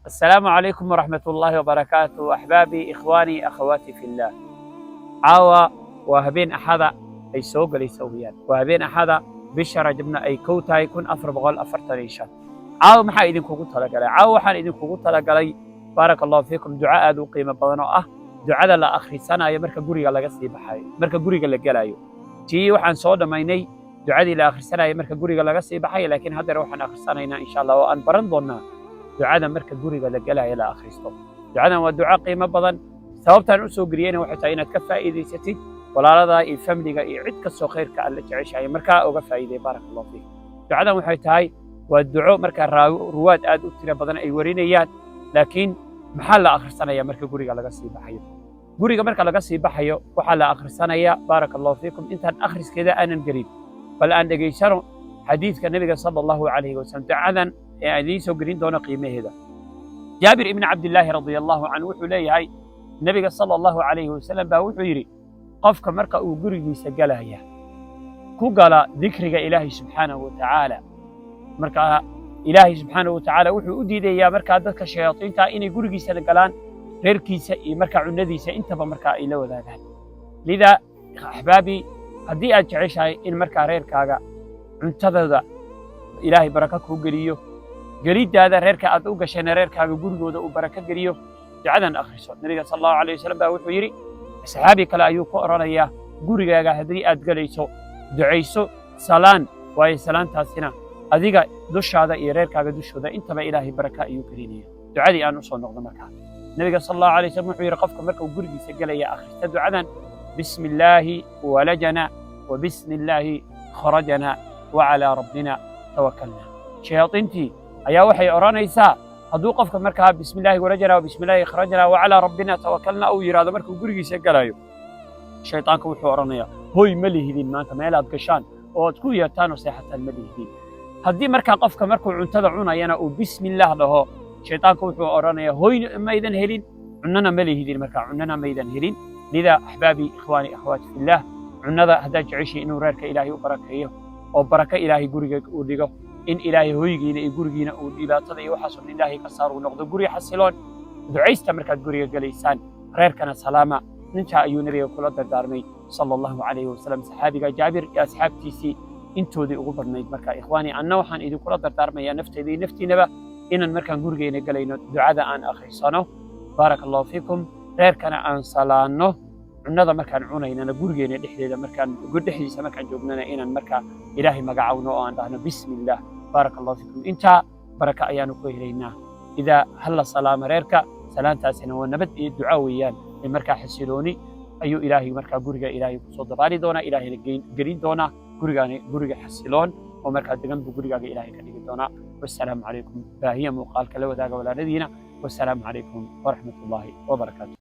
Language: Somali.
Asalaamu calaykum waraxmat ullaahi wabarakaatu. Axbaabii, ikhwaanii, akhawaati fillah, caawa waa habeen Axada ay soo gelaysa weyaan. Waa habeen Axada, bisha Rajabna ay 1 tahay 1445. Caawa maxaa idinkugu talagalay? Caawa waxaan idinkugu talagalay, baaraka Allahu fiikum, duco aad u qiimo badan oo ah ducada la akhrisanayo marka guriga laga sii baxayo, marka guriga la gelayo. Tii waxaan soo dhammaynay ducadii la akhrisanayo marka guriga laga sii baxayo, laakiin haddeer waxaan akhrisanaynaa, insha Allah, oo aan baran doonnaa ducada marka guriga la gelayo la akhristo. Ducadan waa duco qiimo badan. Sababtaan u soo geliyeyna waxay tahay inaad ka faa'iidaysatid walaaladaa iyo familiga iyo cid kastoo khayrka aad la jeceshahay markaa uga faa'iiday. Baaraka Allahu fiik. Ducadan waxay tahay waa duco markaa ruwaad aad u tiro badan ay warinayaan. Laakiin maxaa la akhrisanaya marka guriga laga sii baxayo? Guriga marka laga sii baxayo waxaa la akhrisanayaa, baaraka Allahu fiikum, intaan akhriskeeda aanan gelin, bal aan dhegaysano xadiidka Nebiga sala Allahu calayhi wasalam, ducadan ee aan idiin soo gelin doono qiimaheeda. Jaabir ibni Cabdillaahi radia Allahu canhu wuxuu leeyahay, Nebiga sala Allahu calayhi wasalam baa wuxuu yidhi: "Qofka marka uu gurigiisa galaya ku gala dikriga Ilaahay subxaanahu wa tacaala, markaa Ilaahay subxaanahu wa tacaala wuxuu u diidayaa markaa dadka shayaadiinta inay gurigiisana galaan, reerkiisa iyo markaa cunadiisa intaba markaa ay la wadaagaan." Lidaa, axbaabii, haddii aad jeceshahay in markaa reerkaaga cuntadooda Ilaahay baraka kuu geliyo, geliddaada reerka aad u gashayna reerkaaga gurigooda uu barako geliyo, ducadan akhriso. Nebiga sala Allahu alayh wasalam baa wuxuu yidhi, saxaabi kale ayuu ku odhanayaa: "Gurigaaga haddii aad gelayso, ducayso, salaan, waayo salaantaasina adiga dushaada iyo reerkaaga dushooda intaba Ilaahay baraka ayuu gelinaya." Ducadii aan u soo noqdo markaa, Nebiga sala Allahu alay wasalam wuxuu yidhi: "Qofka markuu gurigiisa gelaya akhrista ducadan: bismi illaahi walajana wa bismi illaahi kharajna wa calaa rabbina tawakalna." Shayaadiintii ayaa waxay odhanaysaa, hadduu qofka markaa "bismi illaahi walajna wa bismi illaahi kharajna wa calaa rabbina tawakalna" uu yidhahdo markuu gurigiisa galayo, shaydaanka wuxuu odhanayaa: "Hoy ma lihidin maanta, meelaad gashaan oo aad ku yeertaan oo seexataan ma lihidin." Haddii markaa qofka markuu cuntada cunayana uu "bismillaah" dhaho, shaydaanku wuxuu odhanayaa: "Hoy maydan helin, cunnana ma lihidin, markaa cunnana maydan helin." Lidaa, axbaabii, ikhwaani, akhwaati fillah, cunnada haddaad jeceshihi inuu reerka Ilaahay u barakeeyo oo barako Ilaahay guriga uu dhigo, in Ilaahay hoygiina iyo gurigiina uu dhibaatada iyo waxaasoo dhan Ilaahay ka saar, uu noqdo guri xasiloon, ducaysta markaad guriga gelaysaan, reerkana salaama. Nintaa ayuu Nebiga kula dardaarmay sala Allahu calayhi wasalam saxaabiga Jaabir iyo asxaabtiisii intoodii ugu badnayd. Marka, ikhwaani, anna waxaan idinkula dardaarmayaa nafteyda iyo naftiinaba inaan markaan gurigeena gelayno ducada aan akhrisano, baaraka Allahu fiikum, reerkana aan salaanno, cunnada markaan cunaynana, gurigeena dhexdeeda markaan dhexdiisa markaan joognana, inaan markaa Ilaahay magacawno oo aan dhahno "bismi illah". Baaraka Allahu fiikum. Intaa baraka ayaanu ku helaynaa. Idaa halla salaama reerka, salaantaasina waa nabad iyo duca weeyaan. Ee markaa xasilooni ayuu Ilaahay markaa guriga Ilaahay kusoo dabaali doonaa, Ilaahayna gelin doonaa gurigaani. Guriga xasiloon oo markaa degan buu gurigaaga Ilaahay ka dhigi doonaa. Wassalaamu calaykum. Baahiya muuqaalka la wadaaga walaaladiina. Wassalaamu calaykum waraxmat ullaahi wabarakaatu.